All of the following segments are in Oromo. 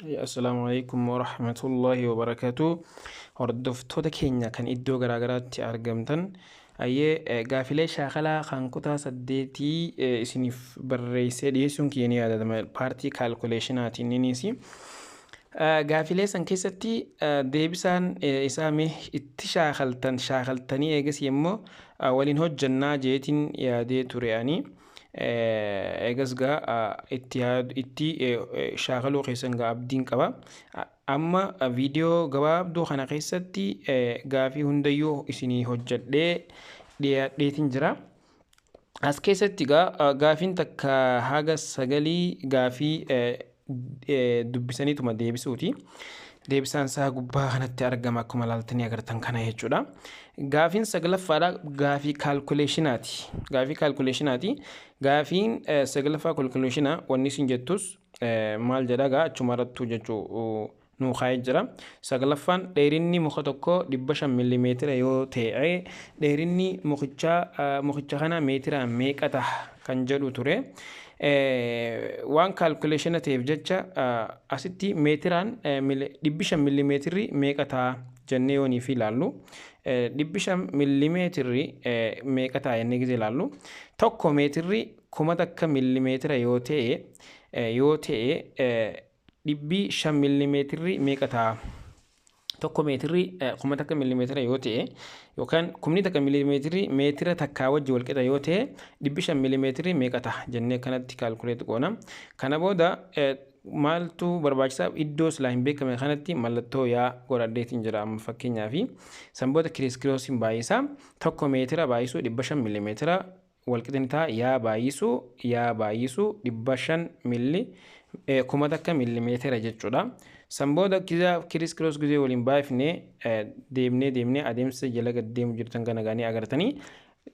Assalaamu alaikum warahmatullahi wabarakatuh. Hordoftoota keenya kan iddoo garaagaraatti argamtan, ayyee, gaafilee shaakalaa kan kutaa 8 isiniif barreessee dhiyeessuun kiyya ni yaadatama, paartii calculationaatiin innis. Gaafilee san keessatti deebisaan isaa mee itti shaakaltan shaakaltanii eegas immoo waliin hojjannaa jeetiin yaadee ture ani. Eegas gaa itti shaakaluu keessan gaa abdiin qaba. Amma viidiyoo gabaabduu kana keessatti gaafii hundayyuu isinii hojjedhee dhiyaadheetiin jira. As keessatti gaa gaafiin takka haga sagalii gaafii dubbisaniituma deebisuuti. Deebisaan isaa gubbaa kanatti argama, akkuma ilaaltanii agartan kana jechuudha. Gaafiin saglaffaadha, gaafii calculationaati. Gaafii calculationaati. Gaafiin saglaffaa calculationaa wanni isin jettus maal jedha gaa, achuma irrattuu jechuu nuu kaa'ee jira. Saglaffaan dheerinni muka tokkoo 500 millimeetira yoo ta'e, dheerinni mukichaa mukicha kana meetiraan meeqa ta'a kan jedhu ture. Waan calculationa ta'eef jecha asitti meetiraan 500 millimeetirri meeqa ta'a jennee yoonii fi ilaallu, 500 millimeetirri meeqa ta'a jennee gisee ilaallu, 1 meetirri 1000 millimeetira yoo ta'e, 500 millimeetirri meeqa ta'a? 1 meetirri 1000 millimeetira yoo ta'e, yookaan 10,000 millimeetirri meetira takkaa wajji walqixa yoo ta'e, 500 millimeetirri meeqa ta'a jennee kanatti calculate goona. Kana booda maaltu barbaachisaa? Iddoo silaa hin beekame kanatti mallattoo yaa godhadheetiin jira amma fakkeenyaaf. San booda criss crossiin baay'isaa, 1 meetira baay'isuu 500 millimeetira walqixa ni ta'a yaa baay'isuu 500 milli 1000 millimeetira jechuudha. San booda criss cross gizee waliin baay'ifnee deemnee deemnee adeemsa jala gad deemu jirtan kana gaanii agartanii,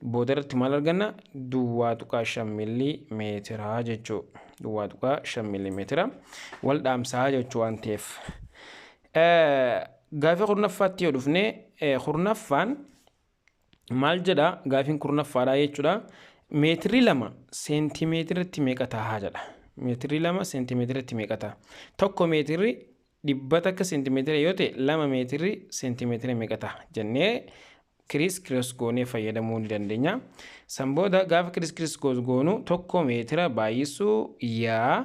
booda irratti maal arganna? 0.5 milli meetiraa jechuudha. 0.5 milli meetira wal dhaamsaa jechuu waan ta'eef. Gaafii 10ffaatti yoo dhufne, 10ffaan maal jedha? Gaafiin 10ffaadha jechuudha. Meetirri 2 seentimeetiratti meeqa ta'a jedha. Meetirri 2 seentimeetiratti meeqa ta'a? 1 meetirri 100 seentimeetira yoo ta'e, 2 meetirri seentimeetira meeqa ta'a jennee criss cross goonee fayyadamuu ni dandeenya. San booda gaafa criss cross goonu, 1 meetira baay'isuu yaa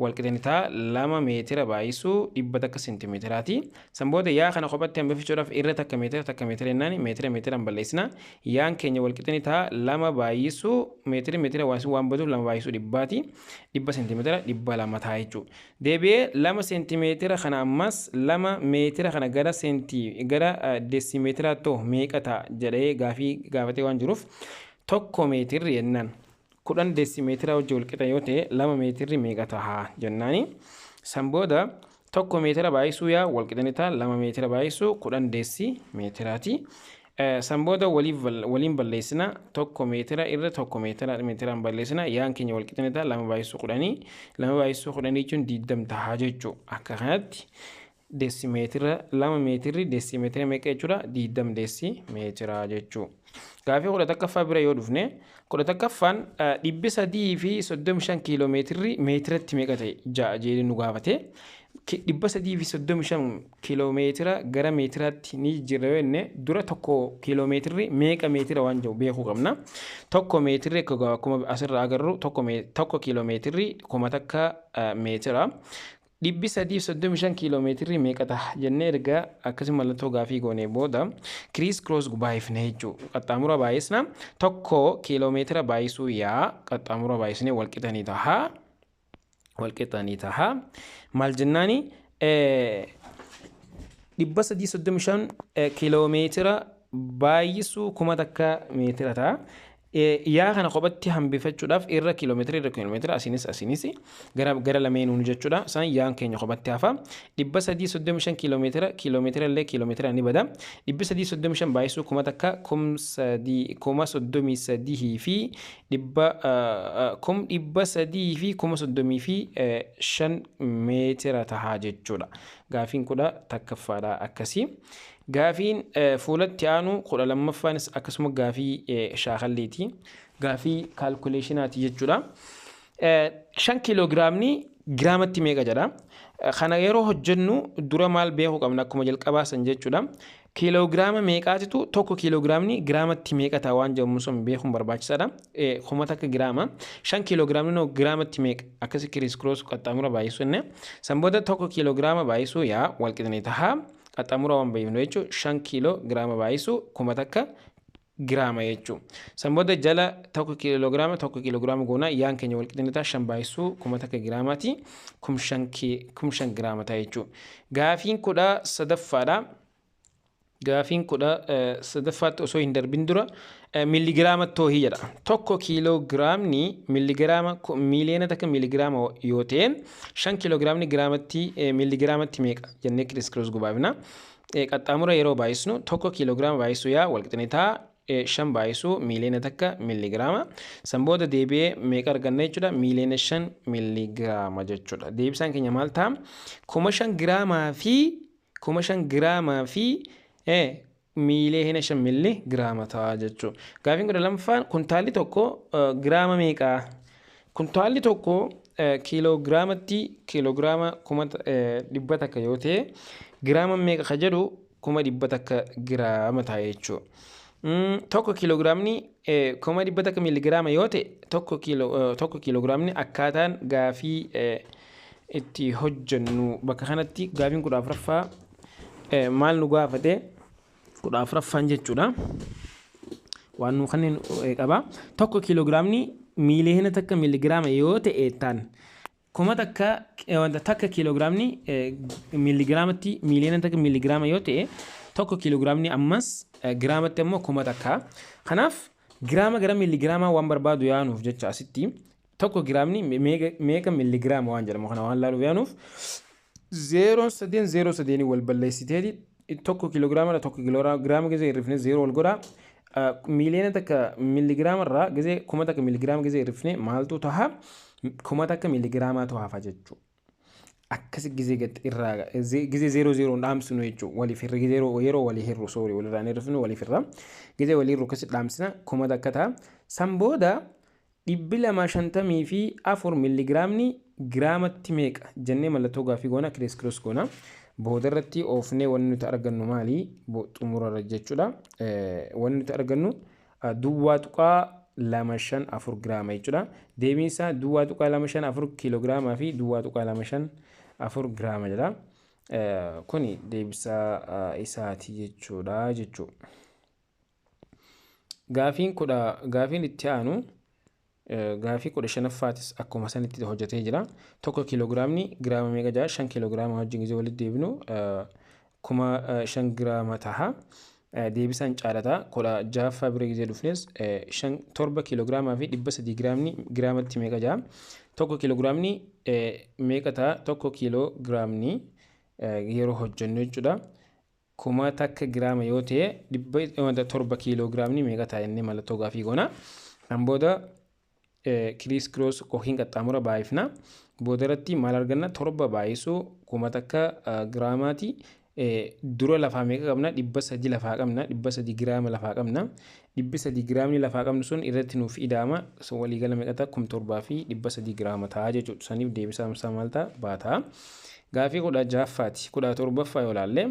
walqixa ta'a 2 meetira baay'isuu 100 seentimeetiraati. San booda yaa kana kophatti hambifachuudhaaf irra takka meetira takka meetira jennaan, meetira meetiraan balleessina. Yaan keenya walqixa ta'a 2 baay'isuu meetira meetira waan baduuf 2 baay'isuu 100ti. 100 seentimeetira 200 ta'a jechuudha. Deebi'ee 2 seentimeetira kana ammas 2 meetira kana gara seentii gara deesimeetiraatti meeqa ta'a jedhee gaafii gaafatee waan jiruuf, 1 meetirri jennaan 10 deesimeetira wajji walqixa yoo ta'e, 2 meetirri meeqa ta'a jennaani. San booda 1 meetira baay'isuu yaa walqixa ni ta'a 2 meetira baay'isuu 10 deesimeetiraati. San booda waliin balleessina, 1 meetira irra 1 meetira meetiraan balleessina, yaan keenya walqixa ni ta'a 2 baay'isuu 10. 2 baay'isuu 10 jechuun 20 ta'a jechuudha. Akka kanatti deesimeetira 2 meetirri deesimeetira meeqa jechuudha? 20 deesimeetira jechuudha. Gaafii 11ffaa bira yoo dhufne, 11ffaan 335 kiiloomeetirri meetiratti meeqa ta'e ja'a jedhee nu gaafate. 335 kiiloomeetira gara meetiraatti ni jijjiirra yoo jenne, dura 1 kiiloomeetirri meeqa meetira waan jedhu beekuu qabna. 1 meetirri akkuma asirraa agarru, 1 kiiloomeetirri 1000 meetira. 335 kiiloomeetirri meeqa ta'a jennee erga akkasuma mallattoo gaafii goonee booda, criss cross baay'ifne jechuudha. Qaxxaamura baay'isna, 1 kiiloomeetira baay'isuu yaa qaxxaamura baay'isnee walqixanii ta'a. Walqixanii ta'a. Maal jennaani? 335 kiiloomeetira baay'isuu 1000 meetira ta'a. Yaa kana kophatti hambifachuudhaaf irra kiiloomeetira irra kiiloomeetira, asinis asinis gara gara lameenuun jechuudha. Isaan yaan keenya kophatti hafa. 335 kiiloomeetira kiiloomeetira illee kiiloomeetira ni bada. 335 baay'isuu 1000 33,000 fi dhibba 335,000 meetira tahaa jechuudha. Gaafiin 11ffaadha akkasii. Gaafiin fuulatti aanu 12ffaanis akkasuma gaafii shaakalliiti. Gaafii calculationaati jechuudha. 5 kiiloogiraamni Giraamatti meeqa jedha. Kana yeroo hojjennu dura maal beekuu qabna akkuma jalqabaa san jechuudha. Kiiloogiraama meeqaatitu 1 kiiloogiraamni giraamatti meeqa ta'a waan jedhamu sun beekuun barbaachisaadha. 1000 giraama. 5 kiiloogiraamni noo giraamatti meeqa akkasi criss cross qaxxaamura baay'isuu inni. San booda 1 kiiloogiraama baay'isuu yaa walqixni taha. Qaxxaamura waan baay'ifnu jechuudha. 5 kiiloogiraama baay'isuu 1000 giraama jechuudha. San booda jala 1 kiiloogiraama 1 kiiloogiraama goona yaan keenya walqixni ta'a 5 baay'isuu 1000 giraamaati. 5000 giraama ta'a jechuudha. Gaafiin 13ffaadha. Gaafiin 13ffaatti osoo hin darbin dura milligiraama toohii jedha. 1 kiiloogiraamni milligiraama 1,000,000 milligiraama yoo ta'e 5 kiiloogiraamni giraamatti milligiraamatti meeqa jennee criss cross gubaafna. Qaxxaamura yeroo baay'isnu 1 kiiloogiraama baay'isuu yaa walqixni ta'a 5 baay'isuu 1,000,000 milligiraama. San booda deebi'ee meeqa arganna jechuudha 5,000,000 milligiraama jechuudha. Deebisaan keenya maal ta'a? 5,000 giraamaa fi 5,000 giraamaa fi 5,000,000 milligiraama ta'a jechuudha. Gaafiin 12ffaan kuntaalli tokko giraama meeqaa? Kuntaalli tokko kiiloogiraamatti kiiloogiraama 100,000 yoo ta'e giraama meeqa ka jedhu 100,000 giraama ta'a jechuudha. 1 kiiloogiraamni 100,000 milligiraama yoo ta'e 1 kiiloogiraamni akkaataan gaafii itti hojjennu bakka kanatti gaafiin 14ffaa maal nu gaafate 14ffaan jechuudha. Waan nu kanneen qaba. 1 kiiloogiraamni 1,000,000 milligiraama yoo ta'e taan 1000 wanta 1 kiiloogiraamni milligiraamatti 1,000,000 milligiraama yoo ta'e 1 kiiloogiraamni ammas giraamatti ammoo 1000. Kanaaf giraama gara milligiraamaa waan barbaadu yaanuuf jecha asitti 1 giraamni meeqa milligiraama waan jedhamu kana waan laaluuf yaanuuf 0 3 0 3 wal balleessiteeti 1 kiiloogiraama 1 kiiloogiraama gisee hirrifne 0 wal godhaa. 1,000,000 milligiraama irraa gisee 1000 milligiraama gisee hirrifne maaltu ta'a? 1000 milligiraamaatu hafa jechuudha. Akkasi gisee gad irraa gisee 0 0 dhaamsinu jechuudha. Waliif hirri gisee yeroo walii hirru soori walirraa hirrifnu waliif hirra. Gisee walii hirru akkasi dhaamsina 1000 ta'a. San booda 254 milligiraamni giraamatti meeqa jennee mallattoo gaafii goona criss cross goona. Booda irratti oofnee wanni nuti argannu maali? Xumurarra jechuudha. Wanni nuti argannu 0.254 giraama jechuudha. Deebiin isaa 0.254 kiiloogiraamaa fi 0.254 giraama jedha. Kuni deebisaa isaati jechuudha jechuudha. Gaafiin itti aanu gaafii 15ffaatis akkuma sanitti hojjetee jira. 1 kiiloogiraamni giraama meeqa jaa? 5 kiiloogiraama wajjin gisee walitti deebinu 5,000 giraama ta'a. Deebisaan caalataa 16ffaa bira gisee dhufnes 7 kiiloogiraamaa fi 300 giraamni giraamatti meeqa jaa? 1 kiiloogiraamni meeqa ta'a? 1 kiiloogiraamni yeroo hojjennu jechuudha. 1000 giraama yoo ta'e 7 kiiloogiraamni meeqa ta'a jennee mallattoo gaafii goona. Kan booda criss cross yookiin qaxxaamura baay'ifna. Booda irratti maal arganna? 7 baay'isuu 1000 giraamaati. Dura lafaa meeqa qabna? 300 lafaa qabna. 300 giraama lafaa qabna. 300 giraamni lafaa qabnu sun irratti nuuf ida'ama. Waliigala meeqa ta'a? 7300 giraama ta'a jechuudha. Saniif deebisaan isaa maal ta'a? Baata. Gaafii 16ffaati. 17ffaa yoo ilaalle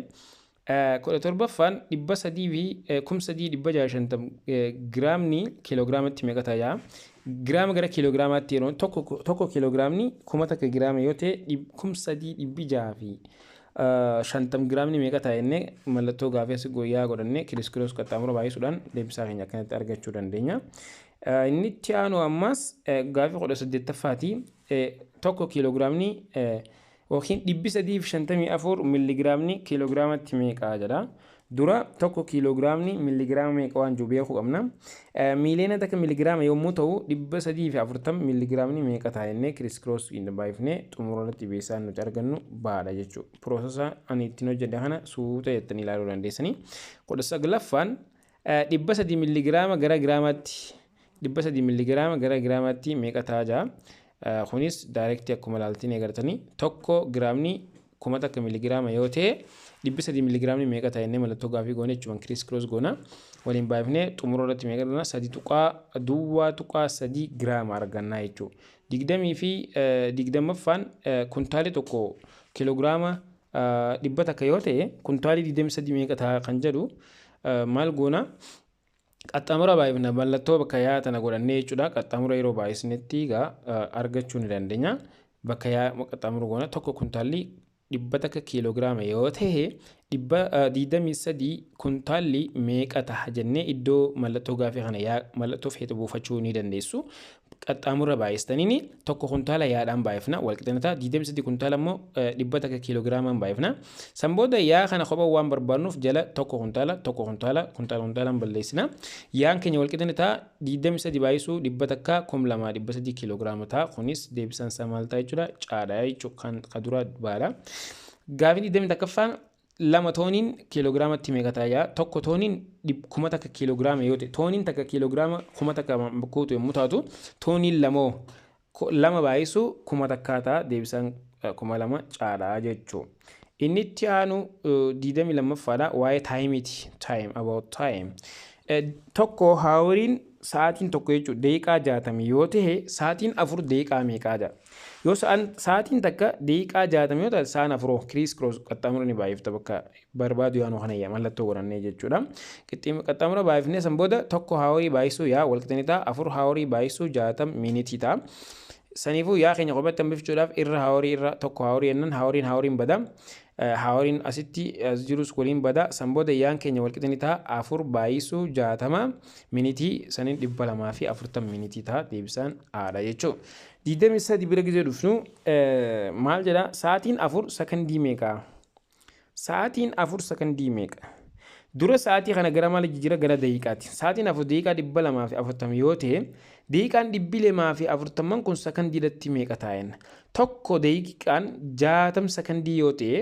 17ffaan 300 fi 3650 giraamni kiiloogiraamatti meeqa ta'a? Giraama gara kiiloogiraamaatti yeroo 1 kiiloogiraamni 1000 giraama yoo ta'e 3650 giraamni meeqa ta'a jennee mallattoo gaafii asii guyyaa godhannee criss cross qaxxaamura baay'isuudhaan deebisaa keenya akkanatti argachuu dandeenya. Inni itti aanu ammas gaafii 18ffaati. 1 kiiloogiraamni yookiin 354 milligiraamni kiiloogiraamatti meeqa jedha. Dura 1 kiiloogiraamni milligiraama meeqa waan jiru beekuu qabna. 1,000,000 milligiraama yommuu ta'u 340 milligiraamni meeqa ta'a jennee criss cross baay'ifnee xumura irratti beeksisaan nuti argannu baadha jechuudha. Piroosesa ani ittiin hojjedhe kana suuta jettanii ilaaluu dandeessanii. 19ffaan 300 milligiraama gara giraamaatti 300 milligiraama gara giraamaatti meeqa ta'a jaa. Kunis daayirektii akkuma ilaaltanii agartanii 1 giraamni 1000 milligiraama yoo ta'e 300 milligiraamni meeqa ta'a jennee mallattoo gaafii goone jechuudha criss cross goona. Waliin baay'ifnee xumura irratti meeqa arganna? 3.0.3 giraama argannaa jechuudha. Digdamii fi digdammaffaan kuntaalli tokko kiiloogiraama 100 yoo ta'e, kuntaalli 23 meeqa ta'a kan jedhu maal goona? Qaxxaamura baay'ifna, mallattoo bakka yaa tana godhannee jechuudha. Qaxxaamura yeroo baay'isnetti egaa argachuu ni dandeenya. Bakka yaa qaxxaamura goona. Tokko kuntaalli 100 kiiloogiraama yoo ta'e, 23 kuntaalli meeqa ta'a jennee iddoo mallattoo gaafii kana yaa mallattoo feetu buufachuu ni dandeessu. Qaxxaamura baay'istaniini tokko kuntaala yaadhaan baay'ifna, walqixxina ta'a. 23 kuntaala immoo 100 kiiloogiraamaan baay'ifna. San booda yaa kana kophaa waan barbaadnuuf jala tokko kuntaala, tokko kuntaala, kuntaala kuntaalaan balleessina. Yaan keenya walqixxina ta'a. 23 baay'isuu 100 2300 kiiloogiraama ta'a. Kunis deebisaan isaa maal ta'a jechuudha? Caadha jechuudha, kan dura baadha. Gaafiin 21ffaan 2 tooniin kiiloogiraamatti meeqa ta'a yaa? Tokko tooniin 1000 kiiloogiraama yoo ta'e, tooniin takka kiiloogiraama 1000 bakkuutu yommuu taatu, tooniin lamoo 2 baay'isuu 1000 ta'a. Deebisaan 2000 caadha jechuudha. Inni itti aanu 22ffaadha, waa'ee timeiiti. Time, about time. Tokko houriin, sa'aatiin tokko jechuudha, daqiiqaa 60 yoo ta'e, sa'aatiin 4 daqiiqaa meeqaa jedha. Yoo sa'aatiin takka daqiiqaa 60 yoo ta'e, sa'aan afuroo? Criss cross qaxxaamura ni baay'ifta, bakka barbaadu yaanuu kana mallattoo godhannee jechuudha. Qaxxaamura baay'ifnee san booda tokko hourii baay'isuu yaa walqixxanii ta'a, 4 hourii baay'isuu 60 minitii ta'a. Saniifuu yaa keenya kophaatti hambifachuudhaaf irra hourii irra tokko hourii jennaan, houriin houriin bada. Houriin asitti as jirus waliin bada. San booda yaan keenya walqixxanii ta'a, 4 baay'isuu 60 minitii saniin 240 minitii ta'a. Deebisaan haadha jechuudha. 23 bira gizee dhufnu maal jedha? Sa'aatiin 4 sakandii meeqa? Sa'aatiin 4 sakandii meeqa? Dura sa'aatii kana gara maal jijjiira? Gara daqiiqaati. Sa'aatiin 4 daqiiqaa 240 yoo ta'e, daqiiqaan 240n kun sakandiidatti meeqa taa'en? Tokko daqiiqaan 60 sakandii yoo ta'e,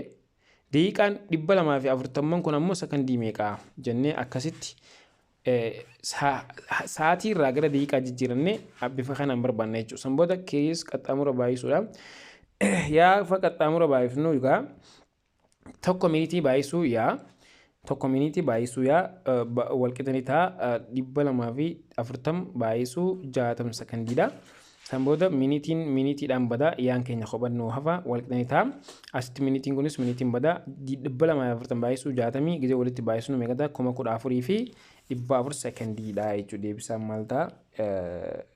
daqiiqaan 240n kun ammoo sakandii meeqa jennee akkasitti sa'aatii irraa gara daqiiqaa jijjiirannee bifa kanaan barbaanna jechuudha. San booda keessa qaxxaamura baay'isuudha. Yaa fa qaxxaamura baay'ifnu egaa tokko minitii baay'isuu yaa, tokko minitii baay'isuu yaa walqixanii ta'a, 240 baay'isuu 60 sakandiidha. San booda minitiin minitiidhaan badaa, yaan keenya kophannoo hafa, walqixanii ta'a. Asitti minitiin kunis minitiin badaa, 240 baay'isuu 60 gizee walitti baay'isnu meeqa ta'a? 14,400 sakandiidha jechuudha. Deebisaan maal ta'a?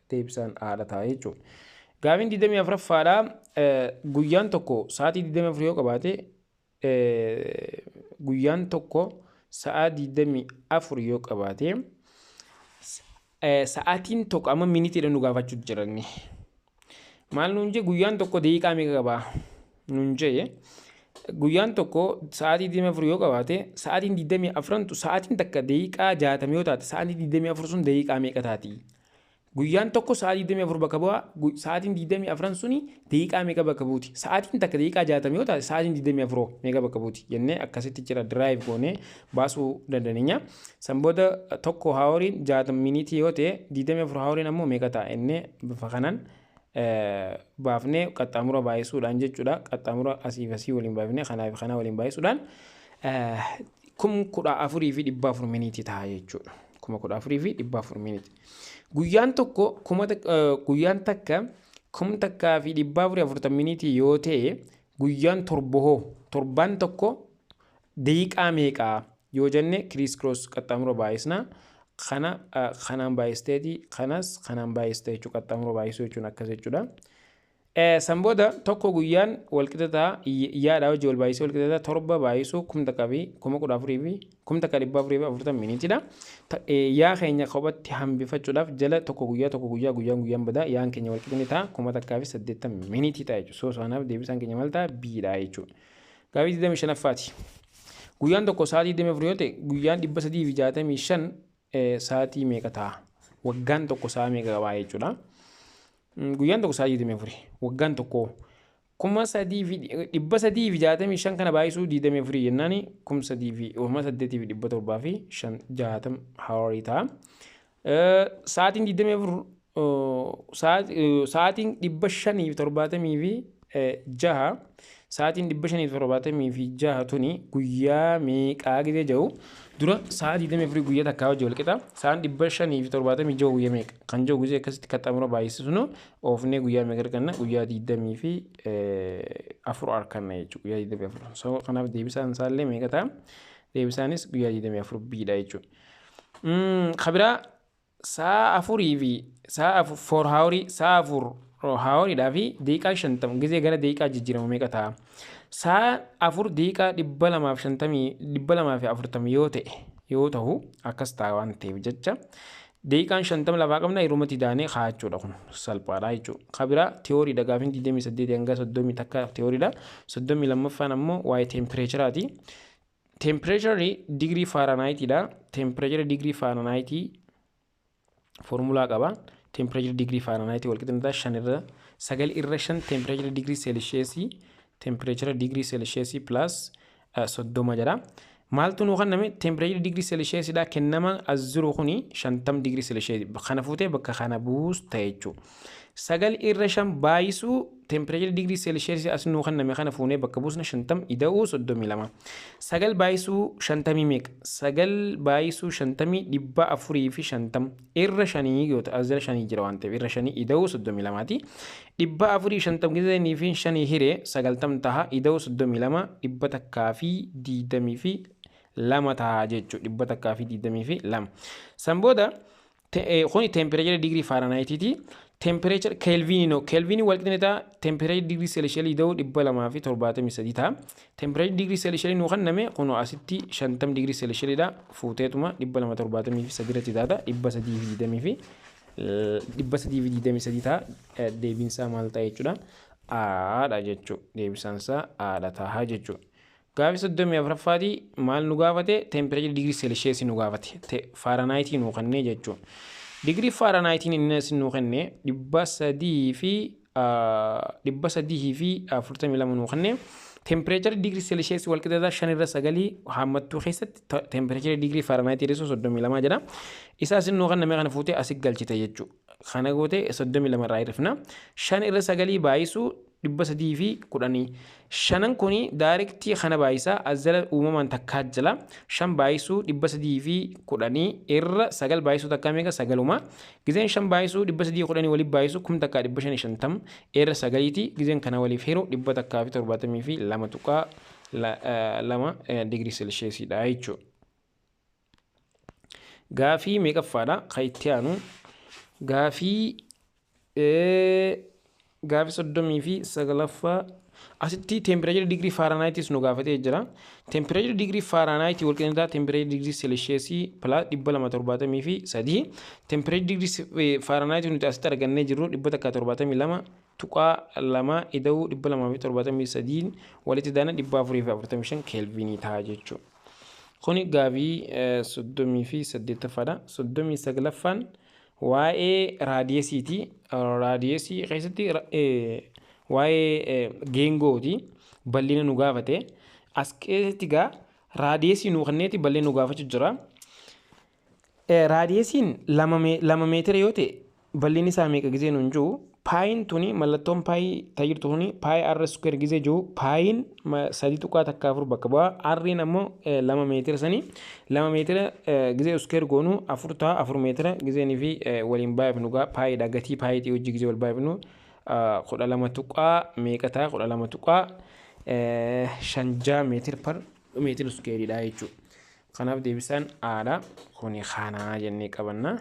Deebisaan haadha ta'a jechuudha. Gaafiin 24ffaadha. Guyyaan tokko sa'aatii 24 yoo qabaate, guyyaan tokko sa'a 24 yoo qabaate, sa'aatiin tokko amma minitiidha nu gaafachuu jiranni. Maal nuun jee? Guyyaan tokko daqiiqaa meeqa qabaa nuun jee? Guyyaan tokko sa'aatii 24 yoo qabaate, sa'aatiin 24tu, sa'aatiin takka daqiiqaa 60 yoo taate, sa'aatiin 24 sun daqiiqaa meeqa taati? Guyyaan tokko sa'aatii 24 bakka bu'aa, sa'aatiin 24 suni daqiiqaa meeqa bakka buuti? Sa'aatiin takka daqiiqaa 60 yoo taate, sa'aatiin 24 meeqa bakka buuti? Jennee akkasitti jira derive goonee baasuu dandeenya. San booda tokko houriin 60 minitii yoo ta'e, 24 houriin ammoo meeqa ta'a jennee bifa kanaan baafnee qaxxaamura baay'isuudhaan jechuudha. Qaxxaamura asii fi asii waliin baafnee kanaa fi kanaa waliin baay'isuudhaan 14,400 minitii ta'a jechuudha. 14,400 minitii. Guyyaan tokko kuma, guyyaan takka 1440 minitii yoo ta'e, guyyaan torba hoo, torbaan tokko daqiiqaa meeqaa yoo jenne, criss cross qaxxaamura baay'isna. Kana kanaan baay'isteeti, kanas kanaan baay'iste jechuudha. Qaxxaamura baay'isuu jechuun akkas jechuudha. San booda tokko guyyaan walqixa ta'a, yaadhaa hojii wal baay'isee walqixa ta'a, torba baay'isuu 1000 fi 14,000 fi 1440 minitiidha. Yaa keenya kophatti hambifachuudhaaf jala tokko guyyaa, tokko guyyaa, guyyaan guyyaan badaa, yaan keenya walqixa ni ta'a, 1080 minitii ta'a jechuudha. So kanaaf deebisaan keenya maal ta'a? Biidha jechuudha. Gaafii 25ffaati. Guyyaan tokko sa'aatii 24 yoo ta'e, guyyaan 365 sa'aatii meeqa ta'a? Waggaan tokko sa'a meeqa qabaa jechuudha. Guyyaan tokko sa'aatii 24. Waggaan tokko 3,365 kana baay'isuu 24 jennaani 3,000 fi 8,760 hourii ta'a. Sa'aatiin 24, sa'aatiin 570 fi 6, sa'aatiin 576 tuni guyyaa meeqaa gizee jiru dura sa'a 24 guyyaa takkaa hojii wal qixa. Sa'aan 576 guyyaa meeqa kan jiru gizee akkasitti qaxxaamura baay'isisnu oofnee guyyaa meeqa arganna? Guyyaa 24 arganna jechuudha. Guyyaa 24. So kanaaf deebisaan isaallee meeqa ta'a? Deebisaanis guyyaa 24 biidha jechuudha. Kabiraa sa'a afurii fi sa'a 4 hourii, sa'a 4 houriidhaa fi daqiiqaa 50 gizee gara daqiiqaa jijjiiramu meeqa ta'a? Sa'a 4 daqiiqaa 250, 240 yoo ta'e, yoo ta'u akkas ta'a waan ta'eef jecha daqiiqaan 50 lafaa qabna, yerumatti daanee kaa'achuudha, kun salphaadha jechuudha. Kabiraa tiyooriidha, gaafiin 28 hanga 31 tiyooriidha. 32ffaan ammoo waa'ee temperatureaati. Temperature digirii Fahrenheitiidha. Temperature digirii Fahrenheitii foormulaa qaba. Temperature digirii Fahrenheitii wal qixxaataa 5 irra 9 irra 5 temperature digirii Celsiusii, temperature digirii Celsiusii plus 30 jedha. Maaltu nuu kenname? Temperature digirii Celsiusiidha kennama as jiru kuni 50 digirii Celsiusii. Kana fuutee bakka kana buus ta'e jechuudha. 9 irra 5 baay'isuu temperature digirii Celsiusii as nuu kenname kana fuunee bakka buusna, 50 ida'uu 32. 9 baay'isuu 50 meeqa? 9 baay'isuu 50 450 irra 5 yoo ta'u, as jala 5 jira waan ta'eef, irra 5 ida'uu 32ti. 450 gizeenii fi 5 hiree 90 taha, ida'uu 32 122 taha jechuudha. 122. San booda kuni temperature digirii Fahrenheitiiti. Temperature Kelvinii no, Kelvinii wal qixxee ta'a temperature digirii Celsiusii ida'uu 273 ta'a. Temperature digirii Celsiusii nuu kenname kunoo asitti 50 digirii Celsiusiidha, fuuteetuma 273 irratti taata, 320 fi 323 ta'a. Deebiinsaa maal ta'a jechuudha? Aadha jechuudha. Deebisaansaa aadha ta'a jechuudha. Gaaffii 34ffaati maal nu gaafate? Temperature digirii Celsiusii nu gaafate. Fahrenheitii nu kennee jechuudha. Digirii Fahrenheitiin inni as nu kenne 342 nu kenne. Temperature digirii Celsiusii wal qixxaataa 5 irra 9 haammattuu keessatti temperature digirii Fahrenheitii hir'isuu 32 jedha. Isa asin nu kenname kana fuutee asi galchite jechuudha. Kana gootee 32 irraa hir'ifna. 5 irra 9 baay'isuu 310. Shanan kuni directii kana baay'isaa, as jala uumamaan takkaa jala. 5 baay'isuu 310 irra 9 baay'isuu takkaa meeqa? Sagaluma. Gizeen 5 baay'isuu 310 waliif baay'isuu 1550 irra 9ti. Gizeen kana waliif hiru 172.2 digirii Celsiusiidha jechuudha. Gaafii meeqaffaadha? Kan itti aanu gaafii 39ffaa. Asitti temperature digirii Fahrenheitiis nu gaafatee jira. Temperature digirii Fahrenheitii wal qixxaataa temperature digirii Celsiusii plus 273. Temperature digirii Fahrenheitii nuti asitti argannee jirru 172.2 ida'uu 273 walitti daana 445 Kelvinii ta'a jechuudha. Kuni gaafii 38ffaadha. 39ffaan waa'ee radiusiiti. Radiusii keessatti waa'ee geengooti. Bal'ina nu gaafate. As keessatti gaa radiusii nu kenneeti bal'ina nu gaafachuu jira. Radiusiin 2 meetira yoo ta'e bal'inni isaa meeqa gizee nuun jiru, piin tuni mallattoon pi tajirtu kuni pi r square gizee jiru, piin 3.14 bakka bu'a, r'n ammoo 2 meetira sanii, 2 meetira gizee square goonu 4 ta'a, 4 meetira gizeenii fi waliin baay'ifnu gaa piidha, gatii piitii hojii gizee wal baay'ifnu 12 tuqaa meeqa ta'a? 12.56 meetira per meetira squareiidha jechuudha. Kanaaf deebisaan aadha, kuni kanaa jennee qabanna.